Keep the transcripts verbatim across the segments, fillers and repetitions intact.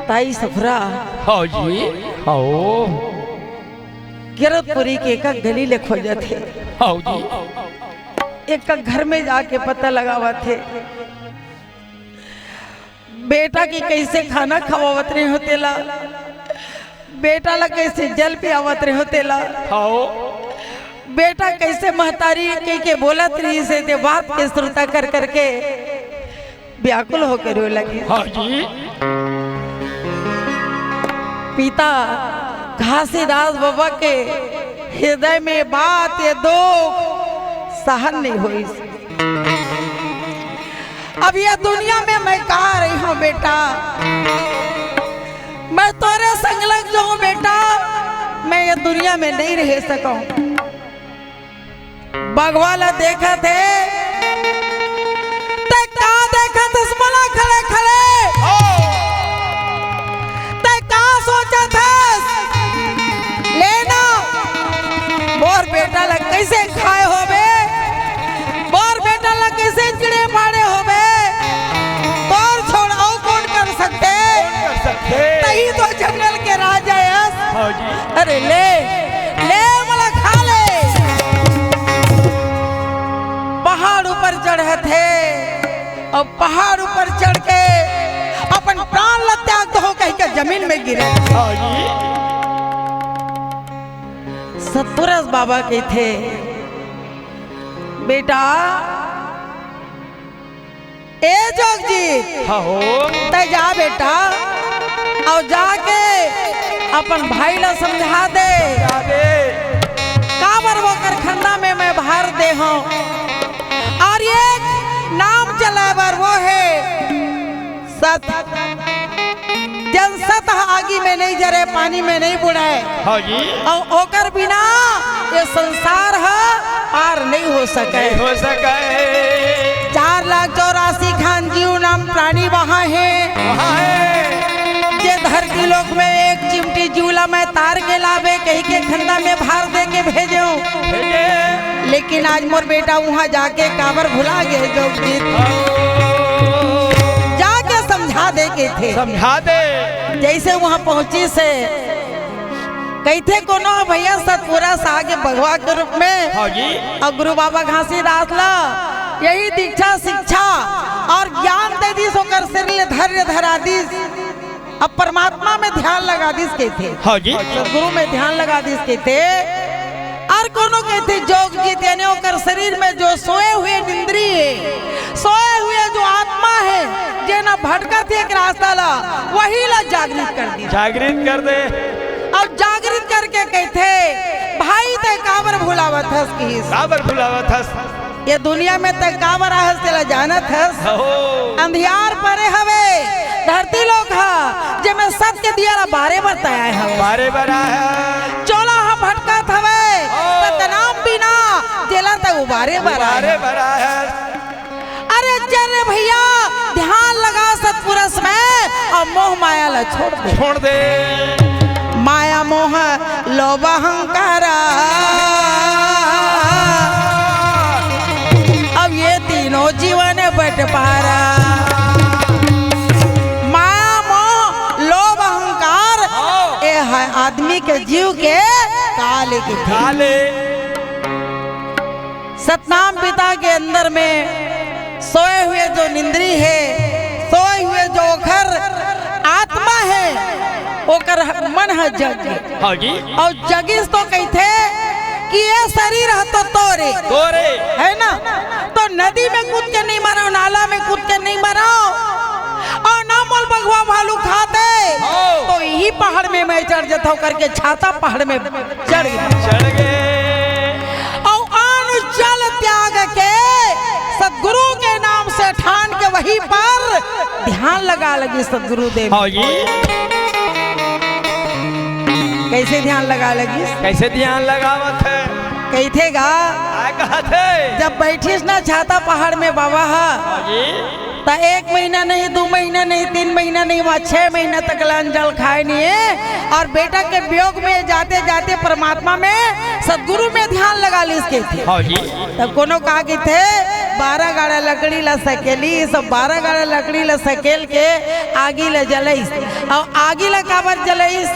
ताई सफरा। हाँ जी। हाँ। गिरतपुरी के एक गली ले खोजत हे। हाँ जी। एक घर में जाके पता लगावत हे। बेटा के कैसे खाना खवावत रहे हो तेला, बेटा ला कैसे जल पियावत रहे हो तेला, हाँ। बेटा कैसे महतारी के, के बोलत रही से ते बात के सुरता कर करके व्याकुल होकर रो लगी। हाँ जी। पिता घासीदास बाबा के हृदय में बात ये दुख सहन नहीं होइस। अब ये दुनिया में मैं कहाँ रही हूँ बेटा, मैं तोरे संग लग जाऊँ बेटा, मैं ये दुनिया में नहीं रह सकूँ। बघवा ला देखत हे, तैं का देखत हस मोला खड़े खड़े? तैं का सोचत हस? ले ना, मोर बेटा ला कैसे खाए होबे? मोर बेटा ला कैसे चिड़े फाड़े होबे? तोर छोड़ अउ कौन कर सकथे? कौन कर सकथे? तहीं तो जंगल के राजा हस। हाँ जी। अरे ले, ले मोला खा ले। पहाड़ ऊपर चढ़त हे अउ पहाड़ ऊपर चढ़ के अपन प्राण ला त्याग दो कहिके जमीन में गिरे। हाँ जी। सतपुरस बाबा कहिथे, बेटा, ए जोगजीत, हाँ हो। तैं जा बेटा, अउ जाके अपन भाई ला समझा दे। समझा दे। काबर वो कर खंदा में मैं भार दे हूँ। अउ एक नाम चलाए बर वो हे सत। जन सत ह आगी में नहीं जरे, पानी में नहीं बुड़े। हाँ जी। अउ ओकर बिना ये संसार ह पार नहीं हो सके। नहीं हो सके। चार लाख चौरासी खान जीव नाम प्राणी वहाँ हे। वहाँ हे। जे धरती लोक में एक चिमटी जीव ला मैं तार के लाबे कहिके खंदा में भार दे के भेजे हूँ। भेजे। लेकिन आज मोर बेटा उहाँ जाके काबर भुला गे जोगजीत। हाँ। जाके समझा दे कहिथे। समझा दे। जैसे उहाँ पहुँचिस हे, कहिथे कोनो भैया सतपुरस आगे बघवा के रूप में। हाँ जी। अउ गुरु बाबा घासीदास ला यही दीक्षा शिक्षा अउ ज्ञान दे दिस, ओकर शरीर ले धैर्य धरा दिस। अब परमात्मा में ध्यान लगा दिस कहिथे। हाँ जी। सतगुरु में ध्यान लगा दिस कहिथे। अउ कोनो कहिथे जोगजीत, यानी ओकर शरीर में जो सोए हुए इंद्री हे, सोए हुए जो आत्मा हे, जे ना भटकत हे एक रास्ता ला, वही ला जागृत कर दिस। जागृत कर दे। अउ जागृत करके कहिथे, भाई तैं काबर भुलावत हस कहिस। काबर भुलावत हस? ये दुनिया में तैं काबर आहस तेला जानत हस? हो। अंधियार परे हवे धरती लोक ह, जेमे सत के दिया ला बारे बर तैं आए हवस। बारे बर आए हस। चोला ह भटकत हवे हो। सतनाम बिना, जेला तैं उबारे बर आए हस। उबारे बर आए हस। अरे चल रे भैया, ध्यान लगा सतपुरस में अउ मोह माया ला छोड़ दे। छोड़ दे। माया मोह लोभ अहंकार, अब ये तीनों जीवन बंटवारा। माया मोह लोभ अहंकार, हाँ। ये हे आदमी के जीव के काल कहिथे। काल। सतनाम पिता के अंदर में सोए हुए जो निंद्री हे, सोए हुए जो ओखर आत्मा हे, ओकर मन ह जग गे। हाँ जी। अउ जगिस तो कहिथे कि ये शरीर ह तो तोरे। तोरे। हे ना? तो नदी में कूद के नहीं मरव, नाला में कूद के नहीं मरव। अउ ना मोल बघवा भालू खाथे। हाँ। तो इही पहाड़ में मैं चढ़ जथव करके छाता पहाड़ में चढ़ गे। चढ़ गे। अउ अन्न जल त्याग के सतगुरु के नाम से ठान के वहीं पर ध्यान लगा लगिस सतगुरुदेव। हाँ जी। कैसे ध्यान लगा लगिस? कैसे ध्यान लगावत हे? कहिथे गा, का कहत हे? जब बैठिस ना छाता पहाड़ में बाबा ह, हाँ जी। त एक महीना नहीं, दू महीना नहीं, तीन महीना नहीं, वहाँ छह महीना तक अन्न जल खाए नहीं हे। अउ बेटा के वियोग में जाते जाते परमात्मा में सतगुरु में ध्यान लगा लिस कहिथे। हाँ जी। तब कोनो का कहिथे, बारह गाड़ा लकड़ी ला सकेलिस, बारह गाड़ा लकड़ी ला सकेल के आगी ला जलइस। अउ आगी ला काबर जलइस?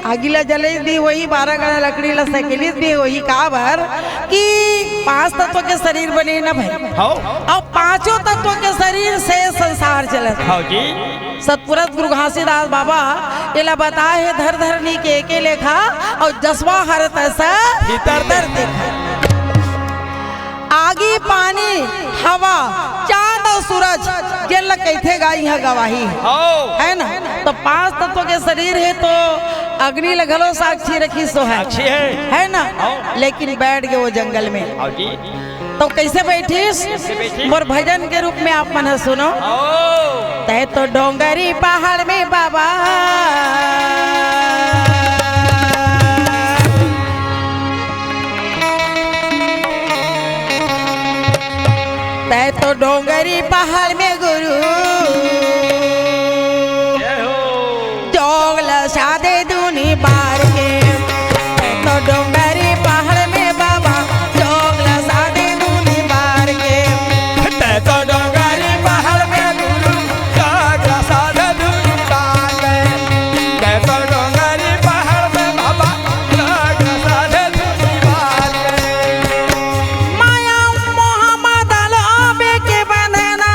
आगी ला जलइस भी वही, बारह गाड़ा लकड़ी ला सकेलिस भी वही, काबर कि पांच तत्व के शरीर बने ना भाई। हव। अउ पांचों तत्व के शरीर से संसार चलत हे। हव जी। सतपुरुष गुरु घासीदास बाबा एला बताए हे, धर धरनी के एके लेखा, अउ जसवा हर तस भीतर भीतर देखा। आगी, पानी, हवा, चांद अउ सूरज, जेन ल कहिथे गा, इहाँ गवाही हे। हव। हे ना? त पांच तत्व के शरीर हे, त अग्नि ल घलो साक्षी रखिस हे। साक्षी हे। हे ना? हव। लेकिन बइठ गे ओ जंगल में। हव जी। त कइसे बइठिस? कइसे बइठिस? मोर भजन के रूप में आप मन ह सुनो। हव। तैं तो डोंगरी पहाड़ में बाबा, तैं तो डोंगरी पहाड़ में गुरु, जय हो। जोग ल साधे दूनी बार के, तैं तो डोंगरी पहाड़ में बाबा, जोग ल साधे दूनी बार के। तैं तो डोंगरी पहाड़ में गुरु, जोग ल साधे दूनी बार के। तैं तो डोंगरी पहाड़ में बाबा, जोग ल साधे दूनी बार के। माया मोह मद लोभ के बंधना।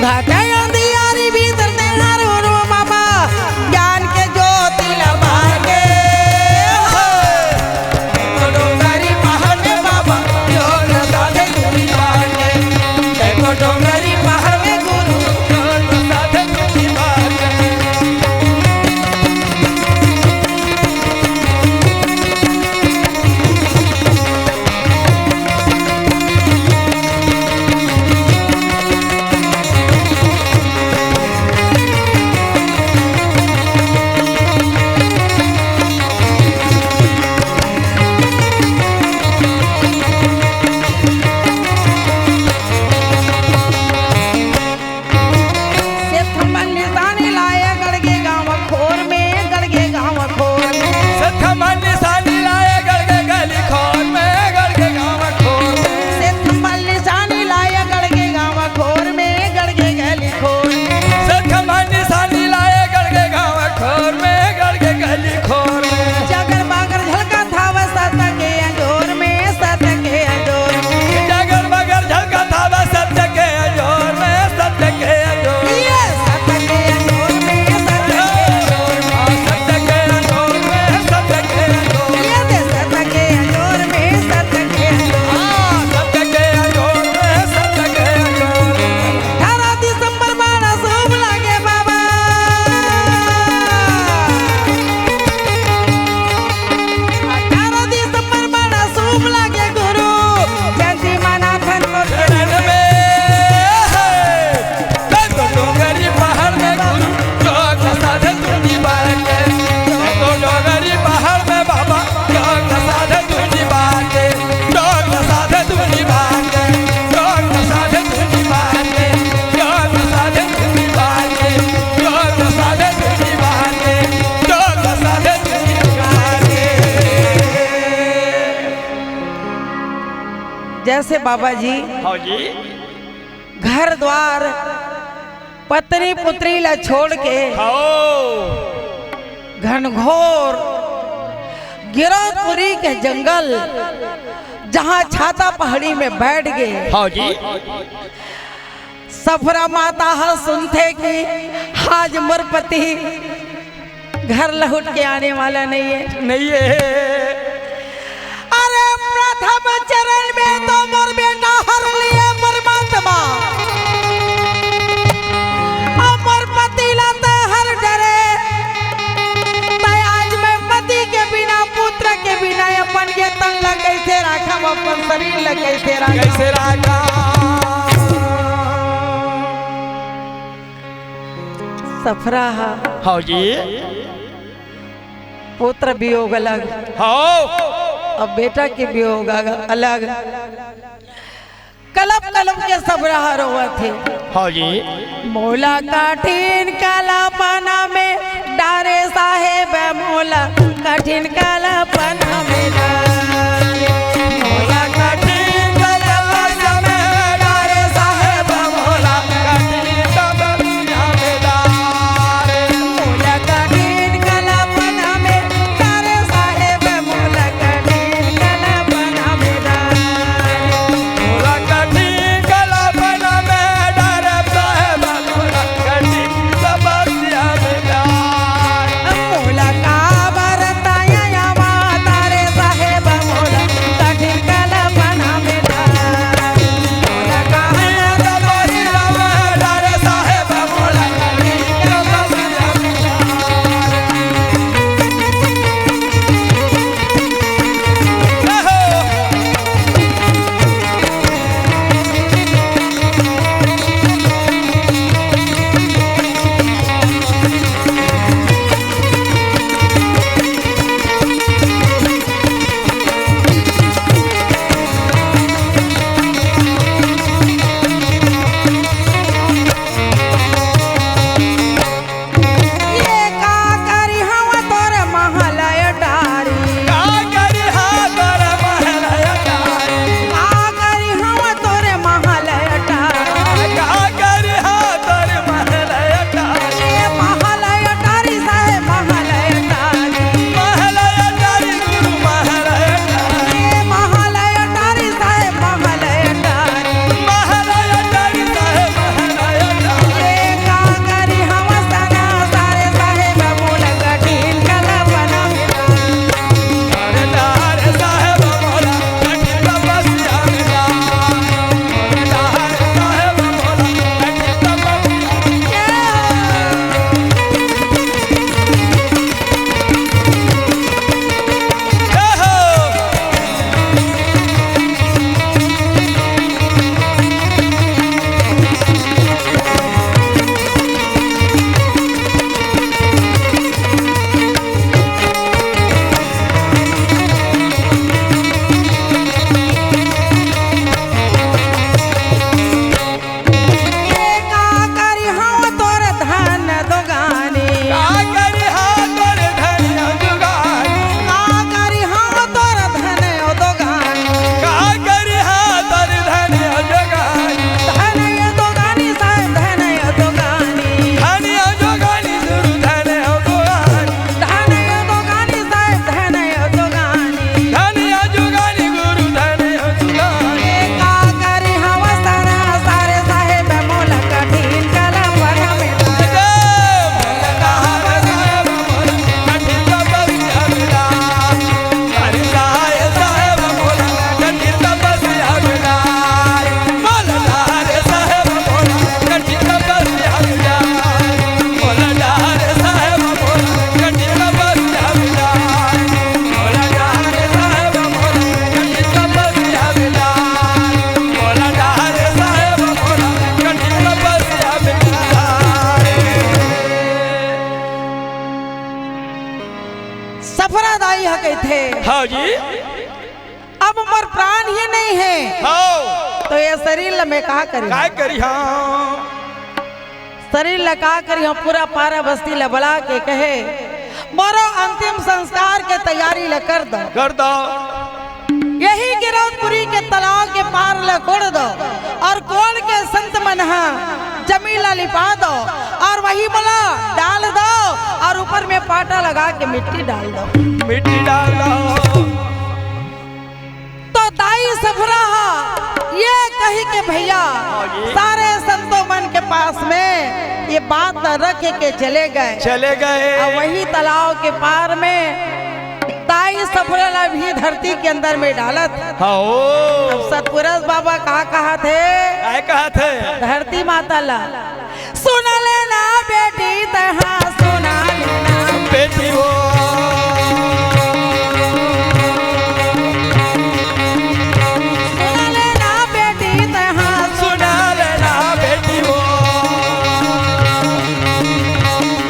घाटे अंधियारी भीतर तेहार उरो बाबा, ज्ञान के ज्योति ला बार के। हो। तो डोंगरी पहाड़ में बाबा, योग साधे दूरी बार के। देखो डोंगरी पहाड़ में गुरु, योग साधे दूरी बार के। सेठ मन निशानी लाए गड़ के गाँव खोर में, गड़ के गाँव खोर में। सेठ मन निशानी लाए गड़ के गली खोर में, गड़ के गाँव खोर में। सेठ मन निशानी लाए गड़ के गाँव खोर में, गड़ के गली खोर में। सेठ मन निशानी लाए गड़ के गाँव खोर में, गड़ के गली खोर में। जगर बगर झलकत हवय सत के अंजोर में, सत के अंजोर में। जगर बगर झलकत हवय सत के अंजोर में, सत के अंजोर में। ये सत के अंजोर में, सत के अंजोर में। सत के अंजोर में, सत के अंजोर में। ये दे सत के अंजोर में, सत के अंजोर में। हाँ, सत के अंजोर में, सत के अंजोर में। अठारह दिसंबर बड़ा शुभ लागे बाबा। अठारह दिसंबर बड़ा शुभ लागे गुरु, जयंती मनाथन तोर चरण में। डोंगरी पहाड़ में गुरु, योग साधे तुझी बार के। डोंगरी पहाड़ में बाबा, योग साधे तुझी बार के। योग साधे तुझी बार के। योग साधे तुझी बार के। योग साधे तुझी बार के। योग साधे तुझी बार के। योग साधे तुझी बार के। जैसे बाबा जी हाँ जी। घर द्वार, पत्नी पुत्री ला छोड़ के हाँ। घनघोर गिरौदपुरी के जंगल, जहाँ छाता पहाड़ी में बैठ गए। हाँ जी। सफरा माता ह सुनथे कि आज मोर पति घर लहुट के आने वाला नहीं है। नहीं है। अरे प्रथम चरण में तो मोर बेटा हर लिए परमात्मा, अउ मोर पति ला त हर डरे। त आज मैं पति के बिना, पुत्र के बिना अपन ये तन ला कैसे राखम, अपन शरीर ला कैसे राखम? कैसे राखम? सफरा हा। हाँ जी। पुत्र वियोग अलग। हाँ। अब बेटा के वियोग अग-, अलग। कलप कलप के सफरा हा रोवत हे। हाँ जी। मोला कठिन कल्पना में डारे साहेब, मोला कठिन कल्पना में डारे। मोला कठिन कल्पना में डारे साहेब, मोला कठिन कल्पना में डारे। मोला कठिन कल्पना में डारे साहेब, मोला कठिन कल्पना में डारे। मोला कठिन कल्पना में डारे साहेब, मोला कठिन समस्या में डारे। मोला काबर तया आवत रे साहेब, मोला कहिथे, हाँ जी। अब मोर प्राण ही नहीं है, हाँ। तो ये शरीर ल मैं का करी? काय करी, हाँ। शरीर ल का करी, हाँ, पूरा पारा बस्ती ल बला के कहे, मोरो अंतिम संस्कार के तैयारी ल कर दो। कर दो। यही गिरौदपुरी के तलाव के पार ल कोड़ दो और कोड़ के संत मन ह जमीन ल लिपा दो और वही मोला डाल दो और ऊपर में पाटा लगा के मिट्टी डाल दो। मिट्टी डाल दो। तो दाई सफरा ह ये कही के भैया हाँ जी। सारे संतों मन के पास में ये बात ल रख के चले गए। चले गए। और वही तालाब के पार में दाई सफरा ला भी धरती के अंदर में डालत। हाँ हो। अब सतपुरस बाबा का कहा थे? काय कहा थे? धरती माता ला। सुन लेना बेटी तहा, सुन लेना। बेटी हो। सुन लेना बेटी तहा, सुन लेना बेटी हो।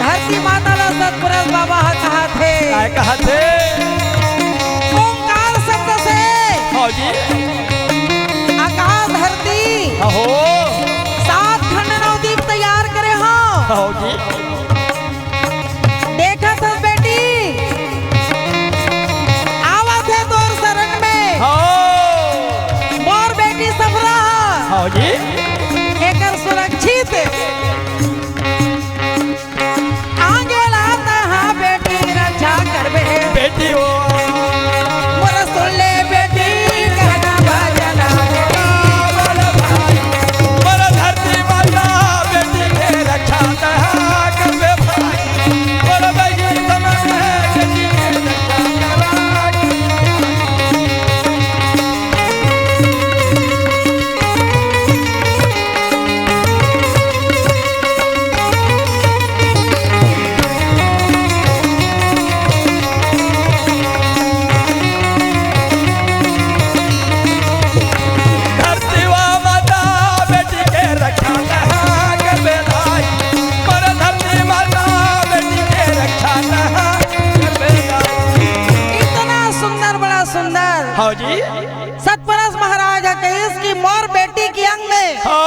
धरती माता ला सतपुरस बाबा ह कहा थे। काय कहा थे? ओंकार शब्द से हाँ जी। आकाश धरती हाँ हो। सात खंड नवदीप तैयार करे हो। हाँ जी। देखत हस बेटी, आवत हे तोर शरण में। हाँ। मोर बेटी सफरा ह। हाँ जी। एकर सुरक्षित आगे लाता हा बेटी रक्षा करबे। बेटी हो। मोर सुन ले बेटी कहना भजना। मोर धरती माता बेटी के रक्षा तहा करबे भाई। मोर बहिनी समझ बेटी के रक्षा करबे। धरती माता बेटी के रक्षा तहा करबे दाई। पर धरती माता बेटी के रक्षा तहा करबे दाई। इतना सुंदर, बड़ा सुंदर। हाँ जी। सतपुरस महाराज ह कहिस कि मोर बेटी के अंग में हाँ।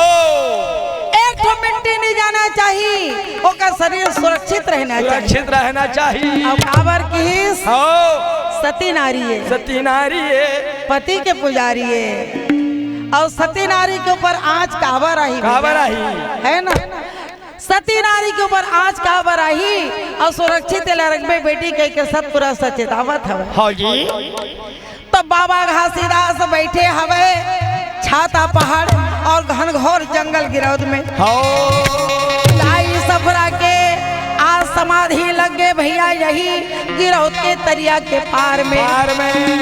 एक ठो मिट्टी नहीं जाना चाहिए, ओकर शरीर सुरक्षित रहना चाहिए। सुरक्षित रहना चाहिए। अब काबर किहिस? हाँ। सती नारी है। सती नारी है। पति के पुजारी है। और सती नारी के ऊपर आँच काबर आही भैया? काबर आही? है ना? सती नारी के ऊपर आँच काबर आही? और सुरक्षित एला रखबे बेटी कह के सतपुरस ह चेतावत हवय। हाँ जी। तो बाबा घासीदास बैठे हवे छाता पहाड़ और घनघोर जंगल गिरौद में। हाँ। दाई सफरा के आज समाधि लग गे भैया, यही गिरौद के तरिया के पार में। पार में।